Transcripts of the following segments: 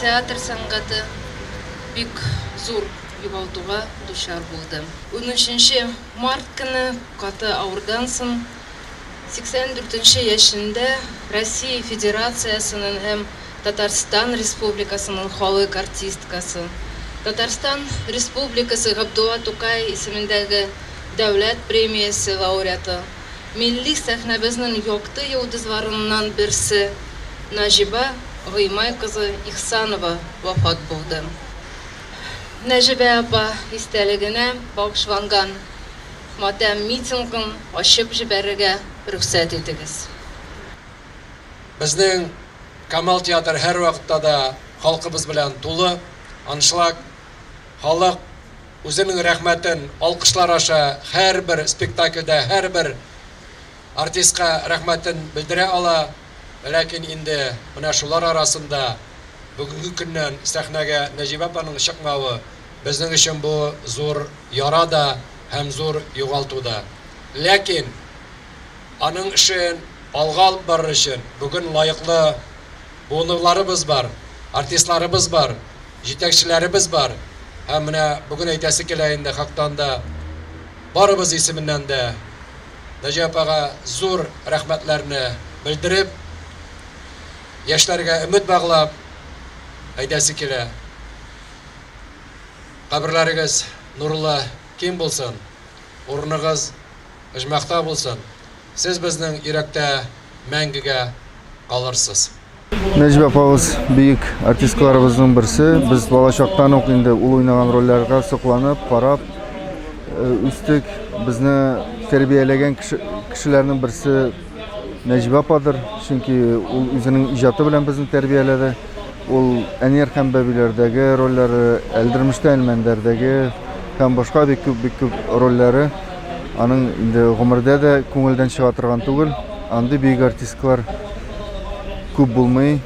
Театр сәнгате бик зур югалтуга дучар булды. 13 март көне каты авырдан соң 84 нче яшендә Россия Федерациясенең һәм Татарстан Республикасының халык артисткасы, Татарстан Республикасы Габдулла Тукай исемендәге Дәүләт премиясе лауреаты, милли сәхнәбезнең якты йолдызларыннан берсе Наҗибә Гыймай кызы Ихсанова вафат булды. Нәҗибә апа истәлегенә багышланган матәм митингын ачып җибәрергә рөхсәт итегез. Безнең Камал театры һәрвакытта да халкыбыз белән тулы, аншлаг. Халык үзенең рәхмәтен алкышлар аша һәрбер спектакльдә һәрбер артистка рәхмәтен белдерә ала. Ләкин инде менә шулар арасында бүгенге көннән сәхнәгә Нәҗибә апаның чыкмавы безнең өчен бу зур яра да һәм зур югалту да. Ләкин аның эшен алга алып барыр өчен бүген лаеклы буынларыбыз бар, артистларыбыз бар, җитәкчеләребез бар. Һәм менә бүген әйтәсе килә инде хактан да барыбыз исеменнән дә Наҗия апага зур рәхмәтләрне белдереп, яшьләргә өмет баглап әйтәсе килә. Каберләрегез нурлы, киң булсын, урыныгыз оҗмахта булсын. Сез безнең йөрәктә мәңгегә калырсыз. Нәҗибә апабыз бөек артисткаларыбызның берсе. Без балачактан ук инде ул уйнаган рольләргә сокланып, карап үстек. Безне тәрбияләгән кешеләрнең берсе Нәҗибә ападыр. Чөнки ул үзенең иҗаты белән безне тәрбияләде. Ул Әнияр һәм Бәбиләрдәге рольләре, Әлдермештә Әлмәндәрдәге һәм башка бик күп, бик күп рольләре аның инде гомердә дә күңелдән чыга торган түгел. Андый бөек артисткалар күп булмый.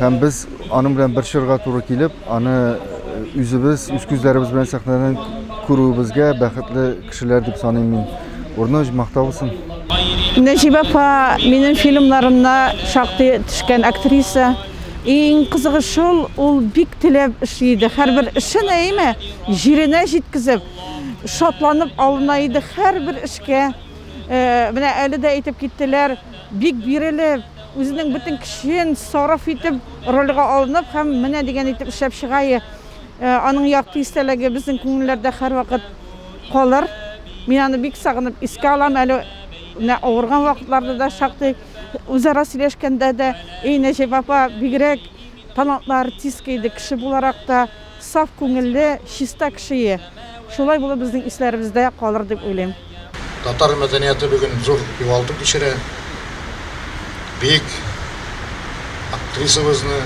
Һәм без аның белән бер чорга туры килеп, аны үзебез, үз күзләребез белән сәхнәдән күрүебезгә бәхетле кешеләр дип саныйм мин. Урыны оҗмахта булсын. Нәҗибә апа минем фильмнарымда шактый төшкән актриса. Иң кызыгы шул, ул бик теләп эшли иде. Һәрбер эшен, әйеме, җиренә җиткезеп, шатланып алына иде һәрбер эшкә. Менә әле дә әйтеп киттеләр, бик бирелеп, үзенең бөтен көчен сарыф итеп рольгә алынып һәм менә дигән итеп эшләп чыга. Аның якты истәлеге безнең күңелләрдә һәрвакыт калыр. Мин аны бик сагынып искә алам. Әле менә авырган вакытларда да шактый үзара сөйләшкәндә дә, эй, Нәҗип апа бигрәк талантлы артистка иде, кеше буларак та саф күңелле, чиста кеше. Шулай булып безнең исләребездә калыр дип уйлыйм. Татар мәдәнияте бүген зур югалту кичерә. Бөек актрисабызны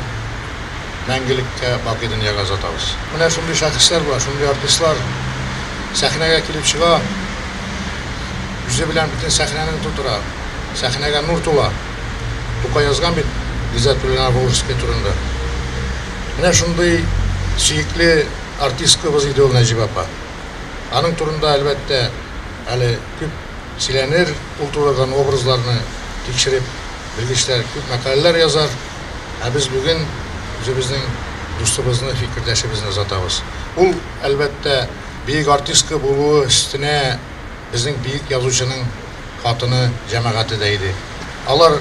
мәңгелеккә бакый дөньяга озатабыз. Менә шундый шәхесләр була, шундый артистлар сәхнәгә килеп чыга, үзе белән бөтен сәхнәне тутыра, сәхнәгә нур тула. Тукай язган бит Гыйззәтуллина Волжский турында. Менә шундый сөекле артисткабыз иде ул Нәҗибә апа. Аның турында, әлбәттә, әле күп сөйләнер, ул тудырган образларны тикшереп, белгечләр күп мәкаләләр язар. Ә без бүген үзебезнең дустыбызны, фикердәшебезне озатабыз. Ул, әлбәттә, бөек артистка булуы өстенә безнең бөек язучының хатыны, җәмәгате дә иде. Алар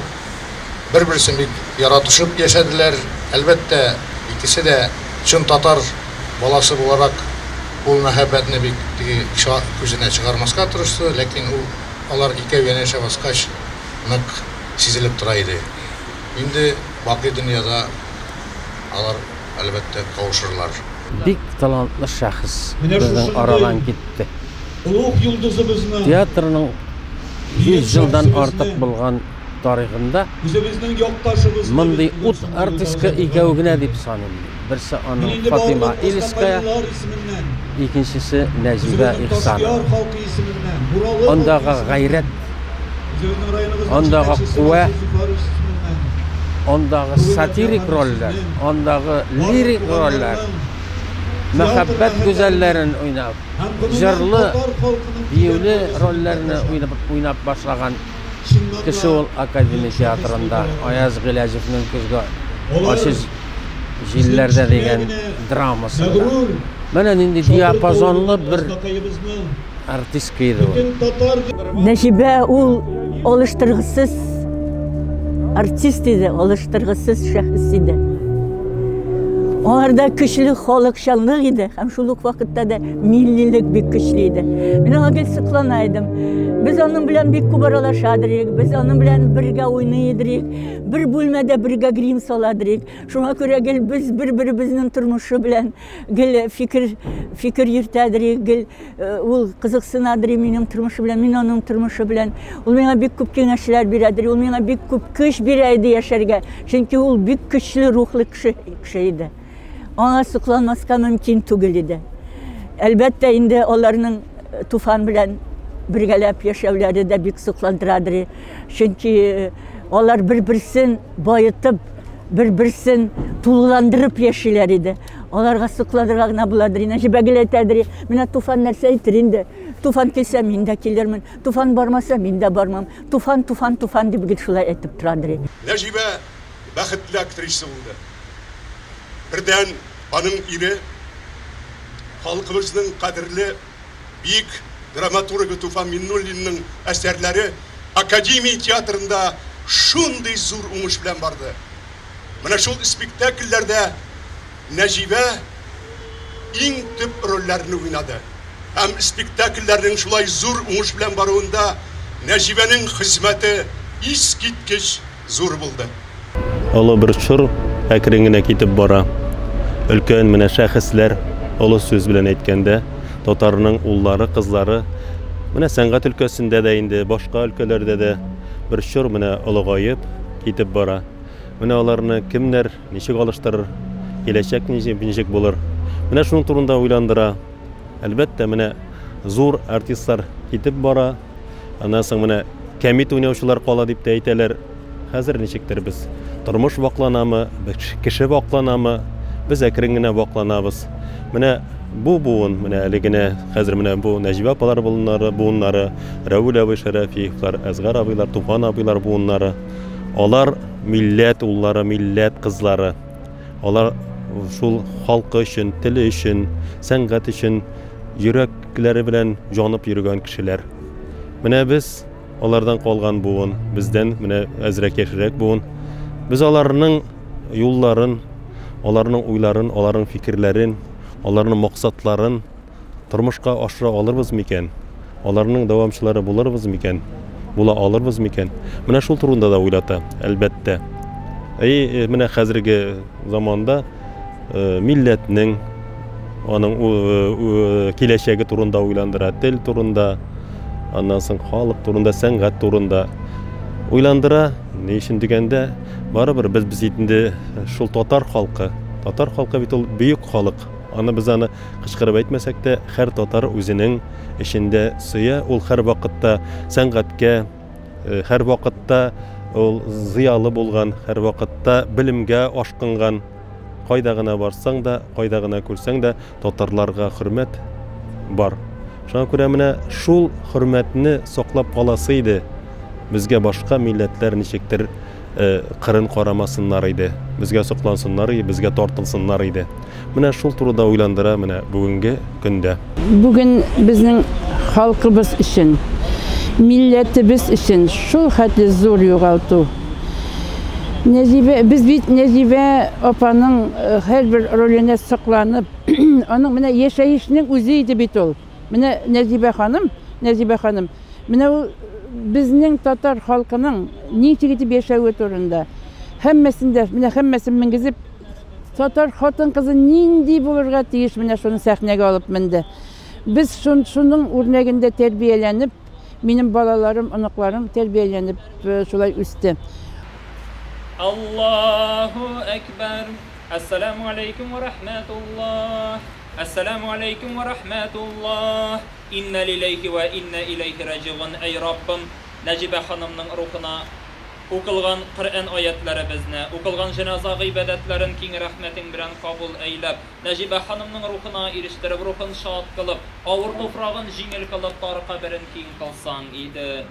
бер-берсен бик яратышып яшәделәр. Әлбәттә, икесе дә чын татар баласы буларак ул мәхәббәтне бик теге кеше күзенә чыгармаска тырышты, ләкин ул алар икәү янәшә баскач нык сизелеп тора иде. Инде бакый дөньяда алар, әлбәттә, кавышырлар. Бик талантлы шәхес безнең арадан китте. Театрның 100 елдан артык булган тарихында мондый ут артистка икәү генә дип саныйм. Берсе аның Фатима Ильская, икенчесе Нәҗибә Ихсанова. Андагы гайрәт, андагы куә, андагы сатирик рольләр, андагы лирик рольләр, мәхәббәт гүзәлләрен уйнап, җырлы, биюле рольләрне уйнап башлаган кеше ул Академия театрында Аяз Гыйләҗевнең көзге ачы Җилләрдә дигән драмасында. Менә нинди диапазонлы бер артистка иде ул. Нәҗибә ул алыштыргысыз артист иде, алыштыргысыз шәхес иде. Аларда көчле халыкчанлык иде һәм шул ук вакытта да миллилек бик көчле иде. Мин аңа гел соклана идем. Без аның белән бик күп аралаша идек, без аның белән бергә уйный идек, бер бүлмәдә бергә грим сала идек. Шуңа күрә гел без бер-беребезнең тормышы белән гел фикер фикер йөртә идек, гел ул кызыксына иде минем тормышы белән, мин аның тормышы белән. Ул миңа бик күп киңәшләр бирә иде, ул миңа бик күп көч бирә иде яшәргә. Чөнки ул бик көчле рухлы кеше кеше иде. Аңа сокланмаска мөмкин түгел иде. Әлбәттә, инде аларның Туфан белән бергәләп яшәүләре дә бик сокландырадыр. Чөнки алар бер-берсен баетып, бер-берсен тулыландырып яшиләр иде. Аларга сокланырга гына буладыр. Нәҗибә гел әйтәдер, менә Туфан нәрсә әйтер инде. Туфан килсә, мин дә килермен. Туфан бармаса, мин дә бармам. Туфан, Туфан, Туфан дип гел шулай әйтеп торадыр. Нәҗибә бәхетле актриса булды. Бердән аның ире халкыбызның кадерле бик драматургы Туфан Миннуллинның әсәрләре Академия театрында шундый зур уңыш белән барды. Менә шул спектакльләрдә Нәҗибә иң төп рольләрне уйнады. Һәм спектакльләрнең шулай зур уңыш белән баруында Нәҗибәнең хезмәте искиткеч зур булды. Олы бер чор әкрен генә китеп бара. Өлкән менә шәхесләр, олы сүз белән әйткәндә, татарның уллары, кызлары менә сәнгать өлкәсендә дә инде, башка өлкәләрдә дә бер чор менә олыгаеп китеп бара. Менә аларны кемнәр ничек алыштырыр, киләчәк ничек булыр. Менә шуның турында уйландыра. Әлбәттә, менә зур артистлар китеп бара. Аннан соң менә кәмит уйнаучылар кала дип тә әйтәләр. Хәзер ничектер без тормыш вакланамы, кеше вакланамы, без әкрен генә вакланабыз. Менә бу буын, менә әле генә хәзер менә бу Нәҗибә апалар буыннары, буыннары, Рәүл абый Шәрәфиевлар, Әзгар абыйлар, Туфан абыйлар буыннары. Алар милләт уллары, милләт кызлары. Алар шул халкы өчен, теле өчен, сәнгать өчен йөрәкләре белән җанып йөргән кешеләр. Менә без алардан калган буын, бездән менә әзрәк яшьрәк буын. Без аларның юлларын, аларның уйларын, аларның фикерләрен, аларның максатларын тормышка ашыра алырбыз микән? Аларның дәвамчылары булырбыз микән? Була алырбыз микән? Менә шул турында да уйлата, әлбәттә. Әй, менә хәзерге заманда милләтнең аның киләчәге турында уйландыра, тел турында, аннан соң халык турында, сәнгать турында уйландыра. Ни өчен дигәндә, барыбер без без инде шул татар халкы. Татар халкы бит ул бөек халык. Аны без аны кычкырып әйтмәсәк тә, һәр татар үзенең эчендә сөя, ул һәр вакытта сәнгатькә, һәр вакытта ул зыялы булган, һәр вакытта белемгә ашкынган. Кайда гына барсаң да, кайда гына күрсәң дә, татарларга хөрмәт бар. Шуңа күрә менә шул хөрмәтне саклап каласы иде. Безгә башка милләтләр ничектер кырын карамасыннар иде. Безгә соклансыннар иде, безгә тартылсыннар иде. Менә шул турыда уйландыра менә бүгенге көндә. Бүген безнең халкыбыз өчен, милләтебез өчен шул хәтле зур югалту. Нәҗибә, без бит Нәҗибә апаның һәрбер роленә сокланып, аның менә яшәешнең үзе иде бит ул. Менә Нәҗибә ханым, Нәҗибә ханым, менә ул безнең татар халкының ничек итеп яшәве турында һәммәсен дә, менә һәммәсен менгезеп, татар хатын-кызы нинди булырга тиеш, менә шуны сәхнәгә алып менде. Без шуның үрнәгендә тәрбияләнеп, минем балаларым, оныкларым тәрбияләнеп шулай үсте. Аллаһу әкбәр. Ассаламу алейкум ва рахматуллах. Ассаламу алейкум ва рахматуллах. Инна лилляхи ва инна илейхи раҗиун. Әй Раббым, Нәҗибә ханымның рухына укылган Коръән аятларыбызны, укылган җеназа гыйбадәтләрен киң рәхмәтең белән кабул әйләп, Нәҗибә ханымның рухына ирештереп, рухын шат кылып, авыр туфрагын җиңел кылып, тар каберен киң кылсаң иде.